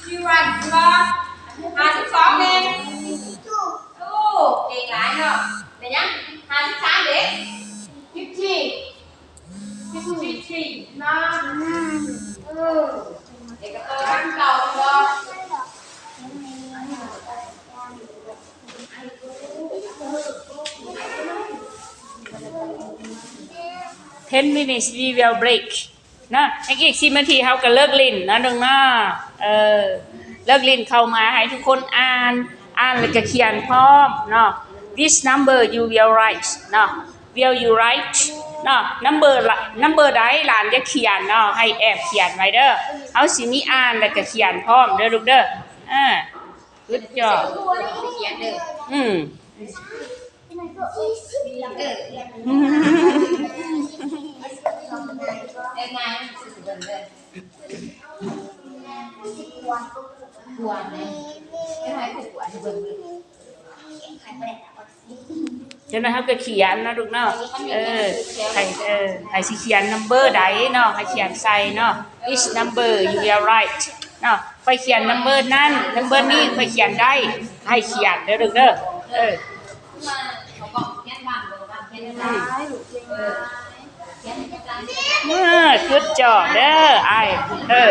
Zero one ບໍ່? ຫ້າສິບສອງເດ້. ໂອ້ ເກັ່ງຫຼາຍເນາະ. ແລ້ວຍັງ ຫ້າສິບສາມເດ້? Fifteen. Fifteen ນະ. ເອີ ເດັກກໍໂຕຄືເກົ່າແມ່ນບໍ່? Ten minutes, we will break. ເນາະ ອີກ ອີກສິບນາທີເຮົາກໍເລີກຫຼິ້ນເນາະ ເນາະ. ເອີ ເລີກຫຼິ້ນເຂົ້າມາໃຫ້ທຸກຄົນອ່ານ ອ່ານແລ້ວກໍຂຽນພ້ອມເນາະ. Which number you will write ເນາະ? Will you write ເນາະ? Number ລະ number ໃດຫຼານຈະຂຽນເນາະ ໃຫ້ແອບຂຽນໄວ້ເດີ. ເຮົາຊິມີອ່ານແລ້ວກໍຂຽນພ້ອມເດີລູກເດີ. ອ່າ Good job. ຂຽນເດີ. ອືມ. ເອີ ເອີ ງ່າຍ ເບິ່ງເດີ. ກວນເດ້ ເຮັດໃຫ້ຜູ້ກວນເບິ່ງເດີ. ຈັ່ງນັ້ນເຮົາກໍຂຽນເນາະລູກເນາະ. ເອີ ໃຫ້ ເອີ ໃຫ້ຊິຂຽນ number ໃດເນາະ ໃຫ້ຂຽນໃສ່ເນາະ. Which number you will write ເນາະ. ຂ້ອຍຂຽນ number ນັ້ນ number ນີ້ ຂ້ອຍຂຽນໄດ້ ໃຫ້ຂຽນເດີລູກເດີ. ເອີ ເອີ good job ເດີ ອ້າຍ. ເອີ